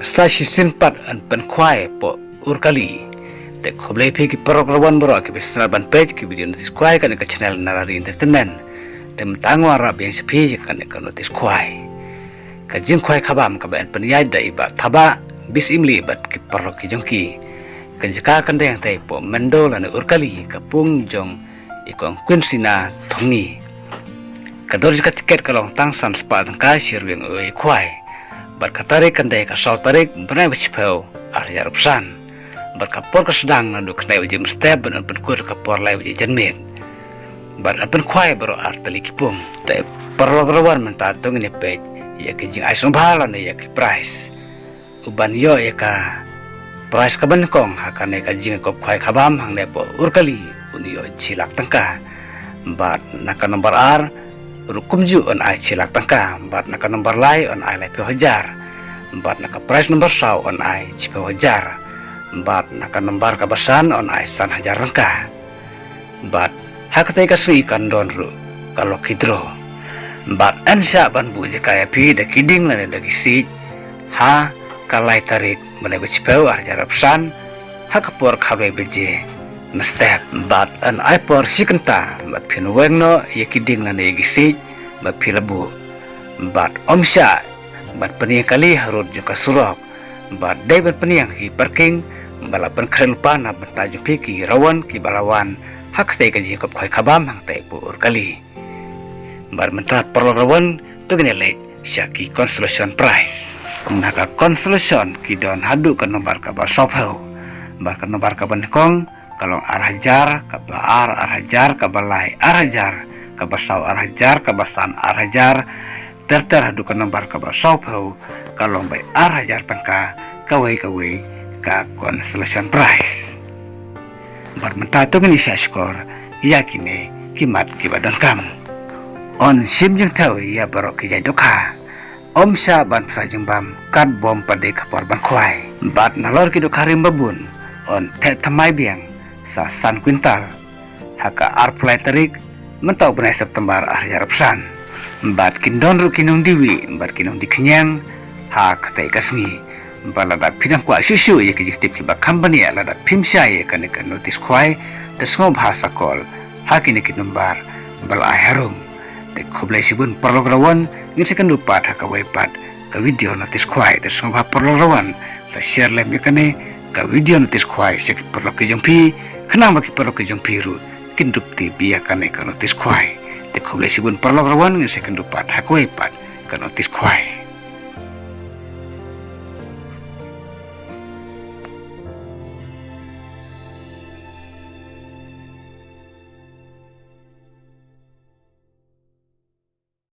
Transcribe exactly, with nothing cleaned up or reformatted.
Sa shisien pat yn pynkhwai hapoh Urkali. Te khublei phi ki paralok rawan baroh kiba sngewbha ban peit ki video notice khwai kane ka channel Narari Entertainment. Te mynta nga wanrah biang sha phi ïa kane ka notice khwai. Ka jingkhwai khabam kaba yn pynïaid da i Bah Thabah Bisimli bad ki paralok ki jong ki, kan jaka kan dei hangtei hapoh Mendo lane Urkali, ka pung jong i Kong Quincy na Thongni. Ka dor jong ka tiket ka long tang san spah tyngka shi ryngwiang uwei u khwai. Bad ka tarik kan dei ka saw tarik bnai ba shiphew, ar hajar arphew san. Bad ka por ka sdang naduh khyndai baje mynstep bad yn pynkut ha ka por lai baje janmiet. Bad yn pynkhwai baroh ar tylli ki pung. Te paralok rawan mynta to ngin ïa peit ïa ki jingai sngewbha lane ïa ki prize. Uban ïoh ïa ka prize kaba nyngkong ha kane ka jingïakop khwai khabam hangne hapoh Urkali, un ïoh shi lak tyngka. Bad na ka nombar ar ruh kumjuh yn ai shi lak tyngka. Bad na ka nombar lai yn ai laiphew hajar. Bad na ka prize nombar saw yn ai shiphew hajar. Bad na ka nombar kaba san yn ai san hajar tyngka. Bad ha katei ka sngi kan don ruh ka lucky draw. Bad yn shah ban buh jaka ïa phi da ki dieng lane da ki siej ha ka lai tarik bnai ba shiphew, ar hajar arphew san, ha ka por khatwei baje mynstep. Bad yn ai por shi kynta bad phin weng noh ïa ki dieng lane ïa ki siej ba phi la buh. Bad ym shah ban pynïeng kali harud jong ka surok. Bad dei ban pynïeng ha ki parking ba la pynkhreh lypa na bynta jong phi ki rawan kiba la wan ha katei ka jingïakop khwai khabam hangtei hapoh Urkali. Bad mynta paralok rawan to ngin ïa leit sha ki consolation prize. Na ka consolation ki don haduh ka nombar kaba sawphew. Bad ka nombar kaba nyngkong ka long ar hajar, kaba ar ar hajar, kaba lai ar hajar, kaba saw ar hajar, kaba san ar hajar, ter ter haduh ka nombar kaba sawphew ka long bai ar hajar tyngka kawei kawei ka consolation prize. Bad mynta to ngin ïa shah shkor ïa kine ki mat kiba donkam. Yn shim jingthew ïa baroh ki jait dohkha. Ym shah ban pynshah jingbam katba ym pat dei ka por ban khwai. Bad nalor ki dohkha rim ba bun yn theh thymmai biang sa san kwintal ha ka arphew lai tarik mynta u bnai September ar hajar arphew san. Bad kin don ruh ki nongdie wieh bad ki nongdie khñiang ha katei ka sngi. Bad lada phi dang kwah shuh shuh ïa ki jingtip kiba kham bniah, lada phim shai ïa kane ka notice khwai, te sngewbha sa call ha kine ki nombar ba la ai harum. Te khublei shibun paralok rawan, ngin sa ïakynduh pat ha kawei pat ka video notice khwai. Te sngewbha paralok rawan sa share lem ïa kane ka video notice khwai sha ki paralok ki jong phi, khnang ba ki paralok ki jong phi ruh kin dup tip ïa kane ka notice khwai. Te khublei shibun paralok rawan, ngin sa ïakynduh pat ha kawei pat ka notice khwai.